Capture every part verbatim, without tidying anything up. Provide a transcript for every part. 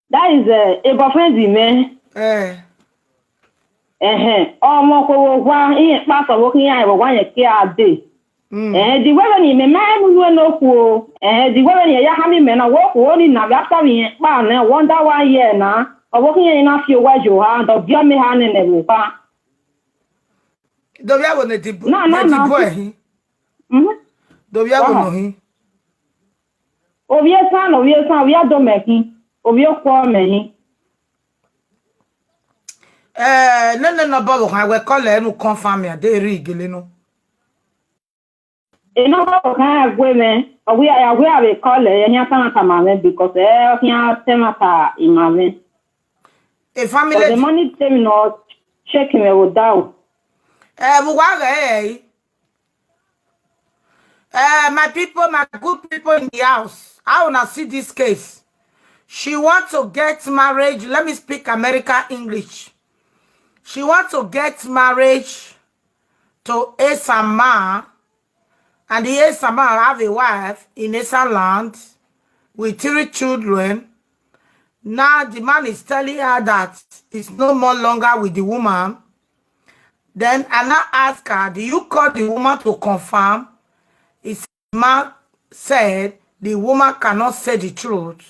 That is uh, a boyfriend, man. Eh. Uh-huh. Ọmọ kò wò wá, ìyẹn pásọ̀ wò kí ìyẹn wò wá yẹn kí a dé. Mm. Eh, the way when you may mind you no cool. Eh, the way when you have me men, I walk only now after me, pa na wonder why yeah na. I walk in na few wa jo ha, the girl me ha ne ne wo pa. Dobia wo ne dibu. No, no, Ne no. dibu ehin. Mhm. Dobia wo Wow. No hin. Ovie san, ovie san, ovie do me hin. Ovie ko me hin. Eh, no, no, no, Bobo, I will call her no confirm ya. They rig, you know. E no ba kan agwe me. Owi ya we ave call e nya tan ta ma me because e o nya te ma ta i ma me. A family. But the money tell me no check me with that. Eh, we wa eh. Eh, my people, my good people in the house. I wanna see this case. She want to get marriage. Let me speak American English. She want to get marriage to Esama, and the Esama have a wife in Esa land with three children. Now the man is telling her that he's no more longer with the woman. Then I now ask her, "Do you call the woman to confirm?" He said, "Man said the woman cannot say the truth."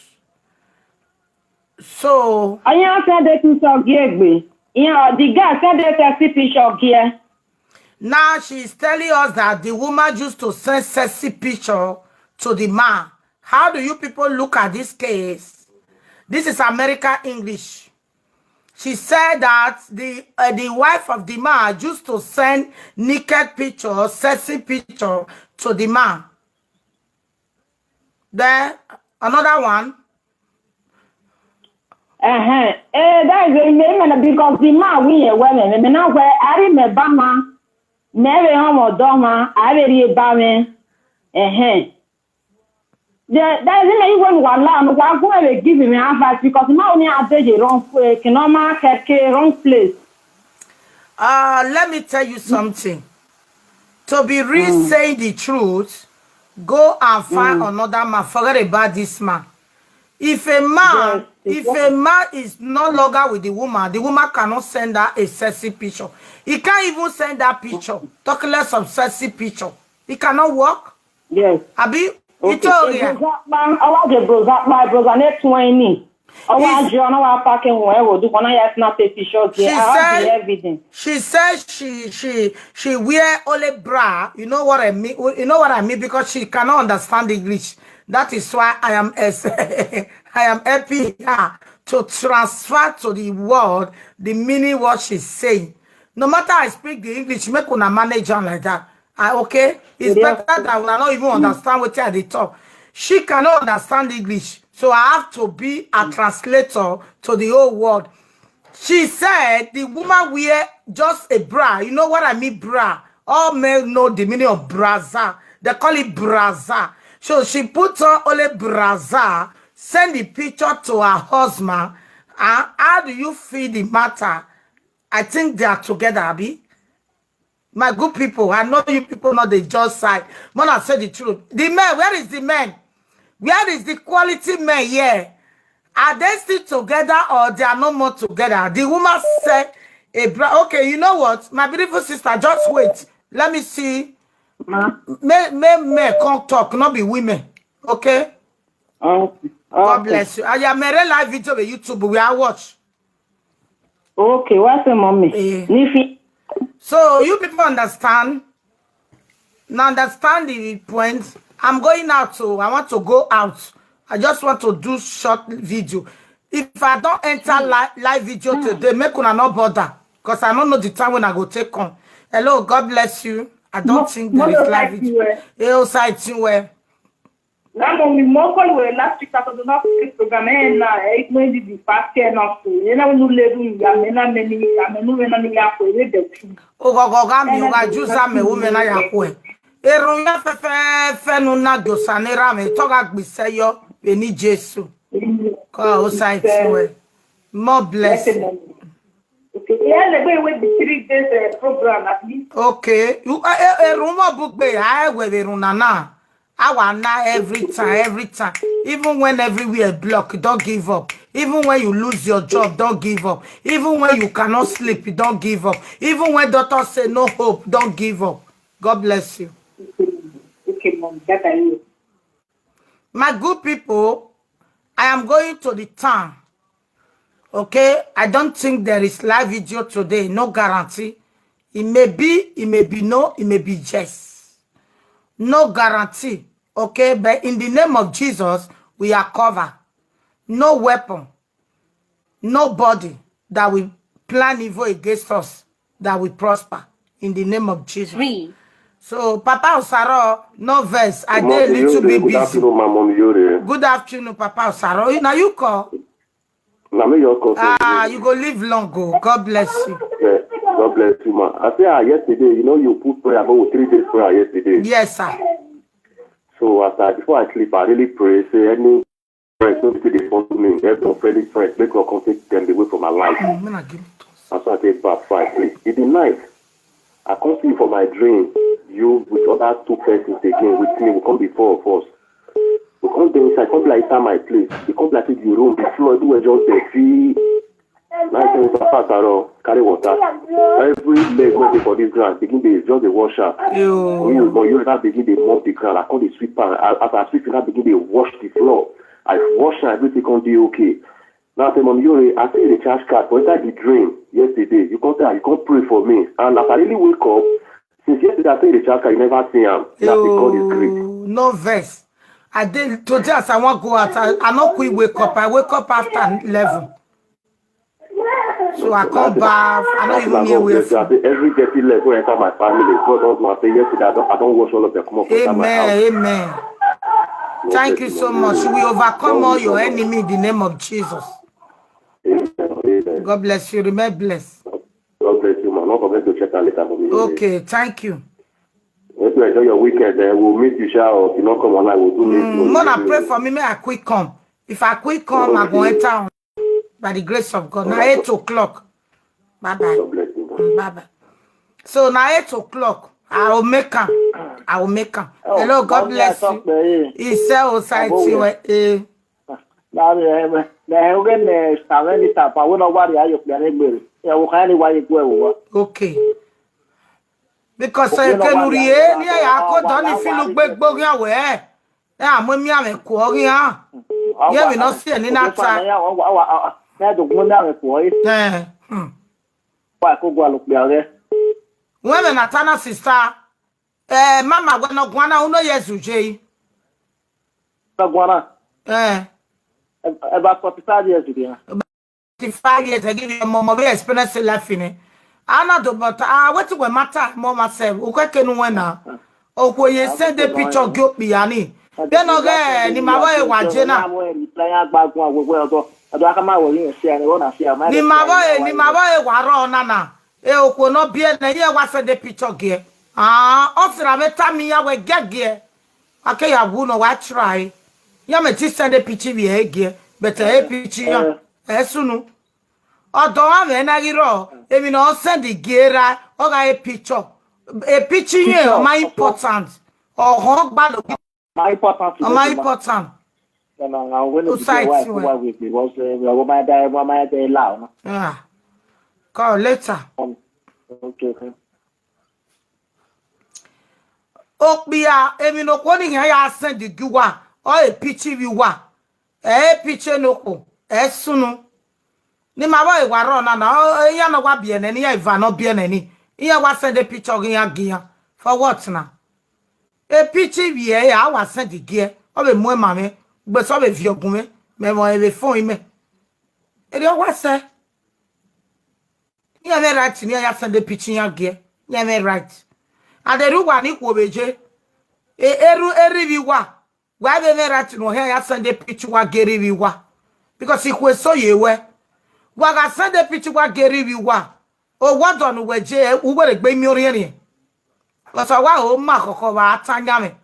So Anya said they to so giegbe. Yeah, the guy said they to see picture here. Now she's telling us that the woman used to send sexy picture to the man. How do you people look at this case? This is American English. She said that the uh, the wife of the man used to send naked picture, sexy picture to the man. Then another one. Uh-huh. Eh, that is a me because the man we are women. Me now where I remember ma. Me we home or doma. I very ba me. Uh-huh. The, that is me when one land. One go and give me advice because now only I take the wrong place. Can no man take the wrong place. Uh, let me tell you something. To be real, saying the truth, go and find another man. Forget about this man. If a man, Yes, if a man is no longer with the woman, the woman cannot send her a sexy picture. He can't even send that picture. Talk less of sexy picture. He cannot work. Yes. Abi, Okay. Victoria. Brozakpa, our the Brozakpa, Brozakpa twenty. Our Is- John, our packing where we do gonna ya snap a picture. She I have said- the evidence. She says she she she wear only bra. You know what I mean? You know what I mean, because she cannot understand English. That is why I am as I am helping her to transfer to the world the meaning what she's saying. No matter I speak the English, make una manage am like that. I okay? It's Yeah. Better that una not even understand what I dey talk. She cannot understand English, so I have to be a translator to the whole world. She said the woman wear just a bra. You know what I mean, bra? All men know the meaning of braza. They call it braza. So she put on only braza, send the picture to her husband. And how do you feel the matter? I think they are together, Abi. My good people, I know you people know the just side. When I say the truth, the men, where is the men? Where is the quality men here? Are they still together or they are no more together? The woman said, a bra. Okay, you know what? My beautiful sister, just wait. Let me see. Ma. Men, men, men can't talk, not be women. Okay? Okay. God Okay. Bless you. I am a real live video with YouTube. We are watch. Okay, what's the mommy? Eh. Nifi. So you people understand? Now understand the point. I'm going out, so I want to go out. I just want to do short video. If I don't enter live, live video today, make una no bother. Because I don't know the time when I go take on. Hello, God bless you. I don't Mo- think there is Mother live like video. you, eh. Hey, outside thing where. Now, when we more call we last week after the not this program, eh, now, eh, it may be fast here now. So, you know, when you live in Yamena, many, Yamenu, when I'm here for you, the two. Ogogoga mi oga juza me wo me na ya ko e. Erun ya fefefe nu na do sanera me to ga gbise yo be ni Jesu. Ko o sai ti we. More blessing. Okay, yeah, the way with the three days uh, program at least. Okay. You eh, eh, erun mo bugbe a e we be run na na. Our now every time, every time. Even when everywhere block, don't give up. Even when you lose your job, don't give up. Even when you cannot sleep, don't give up. Even when doctors say no hope, don't give up. God bless you. Okay, mom, that are you. My good people, I am going to the town. Okay, I don't think there is live video today. No guarantee. It may be, it may be no, it may be yes. No guarantee. Okay, but in the name of Jesus, we are covered. No weapon, nobody that will plan evil against us that will prosper in the name of Jesus. Three. So, Papa Osaro, no verse. I Good dey a little afternoon, bit good busy. Afternoon, my mom Yore. Good afternoon, Papa Osaro. Now you call. Now me your call. Ah, you go live long go. God bless you. Yeah, God bless you, man. I say ah yesterday, you know, you put prayer about three days prayer yesterday. Yes, sir. So as I before I sleep, I really pray. Say any friends don't see the phone to me. Every friendly friends, make no come take them away from my life. Mm, man, I give it. That's why I take back five, please. In the night, I come see for my dream, you with other two persons again with me. We come be four of us. We come dey inside, come be like inside my place. We come be like the room, the floor, everywhere just dirty. Now I tell you, Papa Saro, carry water. Every leg wey dey for this ground, begin dey just dey wash am. Yo. We but you now begin dey mop the ground. I come dey sweep am. I- As I sweep, I begin dey wash the floor. I wash am, everything come dey okay. Now I say, Mom Yore, I see the charge card for inside the dream yesterday. You come tell, you come pray for me. And as I really wake up, since yesterday I say the charge card, you never see am. Now because it's great. Yo, no verse. I did today as I want go out. I, I not quick wake up. I wake up after eleven. So I come back. I don't even hear where I say every dirty leg wey enter my family. God don know. I say yesterday I don I don wash all of them come up for inside my house. Amen. Amen. Thank you so much. We overcome all your enemy in the name of Jesus. Amen. Amen. God bless you. Remain blessed. God bless you, man. Don't forget to check out later for me. Okay, thank you. Hope you enjoy your weekend. Eh? We'll meet you, sha. Or if you not come online, we'll do meet. Mm, Mona, pray for me. May I quick come? If I quick come, I go enter on by the grace of God. Now eight o'clock. Bye bye. God bless you, man. Bye bye. So now eight o'clock. I will make am. I will make am. Hello, God bless you. He said, "Oh, side to eh." Na ebe na oge na sawe ni tapa wo na wari ayo pia na egbere. Ya wo kan ni waye gwe wo. Okay. Because I can uri eh ni ya ko don ni filu gbegbo ya we. Eh, amo mi ame ko ri ha. Ye mi no si ni na ta. Na do mo na me ko e. Eh. Hmm. Wa ko gwa lo pe are. When na tana sister. Eh, mama gwa no gwa na uno Yesu je. Ka gwa na. Eh. E ba forty-five years bi. Forty-five years, I give you mama we experience life in it. I not do, but ah, what we matter more myself. Uko kenu wena. Okwo ye send the picture go be ani. Be no ge ni ma wa e wa je na. Mo e reply agba gun awo we odo. Odo aka ma wo yin se ani wo na se ama. Ni ma wa e, ni ma wa e wa ro na na. E okwo no bi e na ye wa send the picture ge. Ah, o sira me ta mi ya we ge ge. Ake ya wu no wa try. Ya me ti send the picture bi e ge. But e picture ya. E sunu. Odo wa me na giro. Emi no send the gera. O ga e picture. E picture ye o ma important. O ho gba lo My important. o ma important. Na na when O the side wife to wa we because we wa my die wa my die la. Ah. Call later. Okay, okay. Okpia, emi no kwoni ya ya send the giwa. O e picture bi wa. E picture no ko. E sunu. Ni ma wa e wa ro na na. O, e ya no wa bi ene ni ya iva no bi ene ni. Iya wa send the picture gi ya gi ya. For what na? E picture bi e ya wa send the gear. O be mo ma me. Gbe so be vi ogun me. Me mo e be phone me. E de wa se. Ni ame right ni ya send the picture ya ge. Ni ame right. Aderu wa ni kwo beje. E eru eri bi wa. Wa be me right no he ya send the picture wa geri bi wa. Because ikwe so ye we. Wa ga send the picture wa geri bi wa. O wa don we je u were gbe mi ori eri. Because wa o ma koko wa atanya me.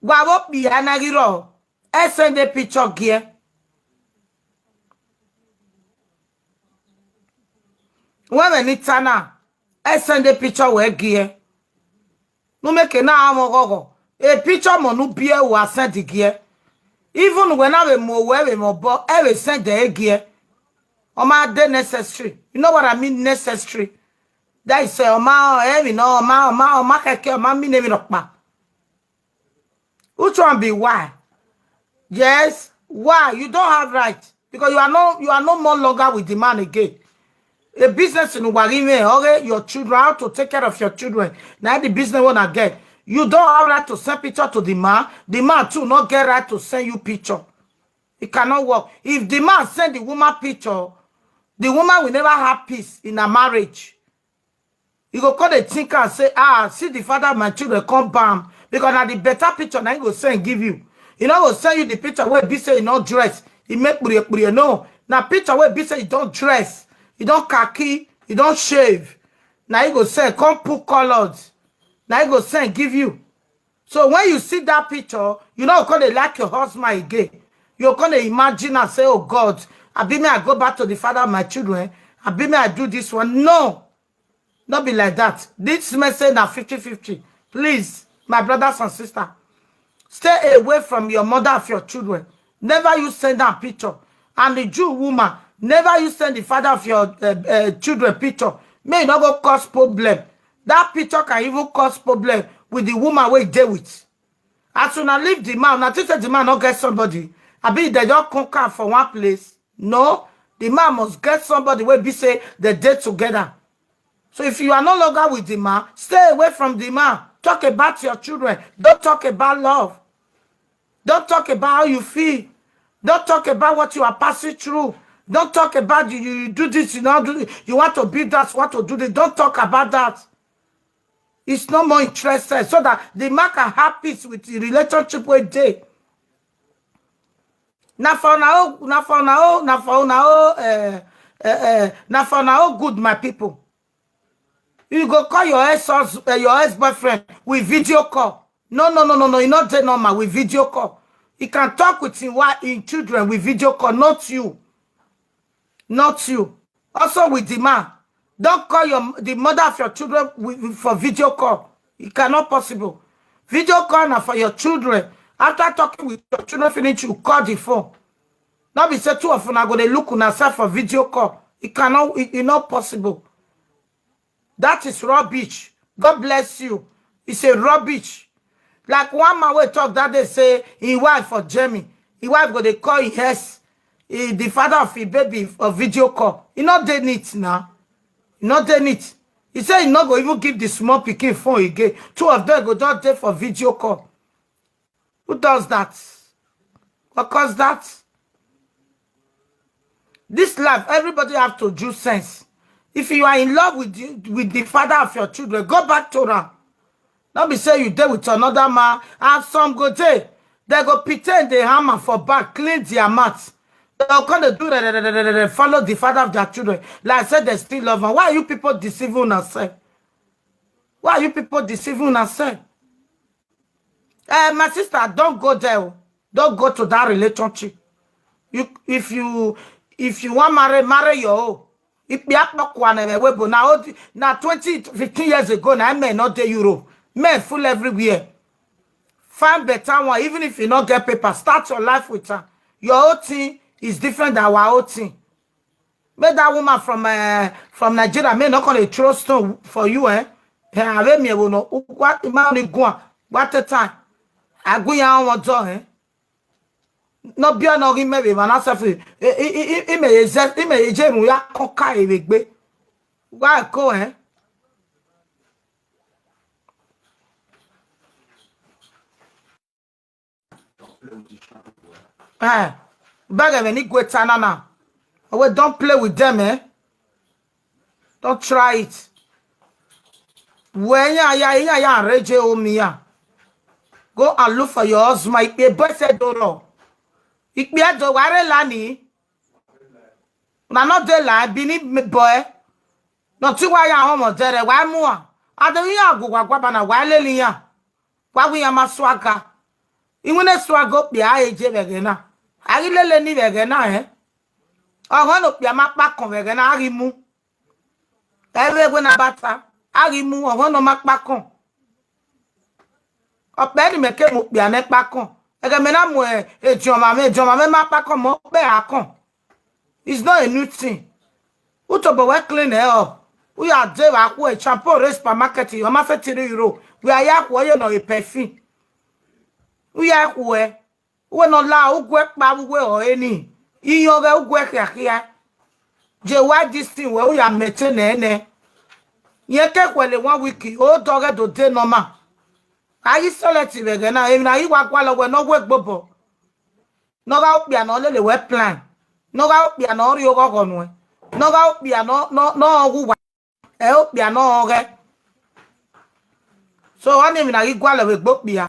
Wa bo bi anagiro. E send the picture ge. Women ni tana. E send the picture we ge. No make na amo gogo. A picture mo nu bie wa send the gear. Even when I be mo we be mo bo, I will send the gear. Oma de necessary. You know what I mean necessary? That is say, Oma, eh, we know, Oma, Oma, Oma, keke, Oma, mi name pa. Which one be why? Yes, why? You don't have right because you are no, you are no more longer with the man again. A business in Uwagime, okay, your children, how to take care of your children. Now the business one again. You don't have right to send picture to the man. The man too not get right to send you picture. It cannot work. If the man send the woman picture, the woman will never have peace in her marriage. You go call the thinker and say, ah, see the father of my children come bam. Because now the better picture now he go send give you. He not go send you the picture where be say he not dress. He make pure pure. No. Now picture where be say he don't dress. He don't khaki. He don't shave. Now he go send, come put colored. Now he go send give you. So when you see that picture, you know gonna like your husband again. You're gonna imagine and say, oh God, I be me, I go back to the father of my children. I be me, I do this one. No, not be like that. This message now fifty fifty. Please, my brothers and sisters, stay away from your mother of your children. Never you send that picture. And the Jew woman, never you send the father of your uh, uh, children picture. May not go cause problem. That picture can even cause problem with the woman we dey with. As soon as leave the man, now think say the man not get somebody. I be they don't come come for one place. No, the man must get somebody where be say they dey together. So if you are no longer with the man, stay away from the man. Talk about your children. Don't talk about love. Don't talk about how you feel. Don't talk about what you are passing through. Don't talk about you, you do this, you not do, you want to be that, want to do this. Don't talk about that. It's no more interested so that the man can have peace with the relationship with day. Now for now, now for now, now for now, uh, uh, uh, now for now, good, my people. You go call your ex uh, your ex boyfriend with video call. No, no, no, no, no. You not dey normal with video call. He can talk with him wife, him children with video call. Not you, not you. Also with the man, don't call your the mother of your children with, for video call. It cannot possible. Video call now for your children. After talking with your children, finish you call the phone. Not be say two of una go dey look una self for video call. It cannot. It, it not possible. That is rubbish. God bless you. It's a rubbish. Like one man will talk that they say his wife for Jamie. His wife go they call his ex, eh, the father of his baby for video call. You know they need now. You know they need. He said he not go even give the small picking phone again. Two of them go just there for video call. Who does that? What cause that? This life, everybody have to do sense. If you are in love with the, with the father of your children, go back to her. Not be say you there with another man, and some go there. They go pretend they hammer for back, clean their mouth. They'll come to do that, follow the father of their children. Like I said, they still love her. Why are you people deceiving yourself? Why are you people deceiving yourself? Eh, my sister, don't go there. Don't go to that relationship. You, if you, if you want marry, marry your own. If you are not one, eh, we bo now, now twenty, fifteen years ago, now men not the Europe. Men full everywhere. Find better one, even if you not get paper. Start your life with her. Your own thing is different than our own thing. Make that woman from uh, from Nigeria may not gonna throw stone for you, eh? Eh, I me will know what the man go on. What a time. I go on one door, eh? No be no him maybe man answer for you. He may exist, he may eje mu ya koka ebegbe. Why go, eh? Eh, beg them any great tanana. Oh, wait, don't play with them, eh? Don't try it. When ya ya ya ya reje o mi ya. Go and look for your husband. Ikpe boy said do no. Ikpe do ware lani. Na not dey lie, bini boy. No ti wa ya homo dere wa mu a. Ade ya go wa gwa bana wa leli ya. Wa wi ya ma swaga. Iwe ne swaga okpi a eje vegena. Agi lele ni vegena, eh. Ogo no okpi a ma pa kon vegena, agi mu. Eve gwe na bata. Agi mu, ogo no ma pa kon. Okpe ni me ke mu kpia ne pa kon. Ege me na mu e, e joma me, joma me ma pa kon mo pe a kon. It's not a new thing. Uto bo we clean e o. We are there, we are shampoo, re supermarket, you ma fe three euro. We are ya ku e no e perfume. We are ku e. We no la, ugwe pa, ugwe o eni. Iyo ge ugwe kia kia. Je wa this thing we we are maintain ne ne. Ye ke kwele one week, o doge do de normal. Ayi selective again na, emi na yi wa kwa lo we no we gbobo. No ga ukpia no lele we plan. No ga ukpia no ri ogo go nwe. No ga ukpia no, no, no ogu wa. E ukpia no oge. So, ani emi na yi gwa le we gbo kpia.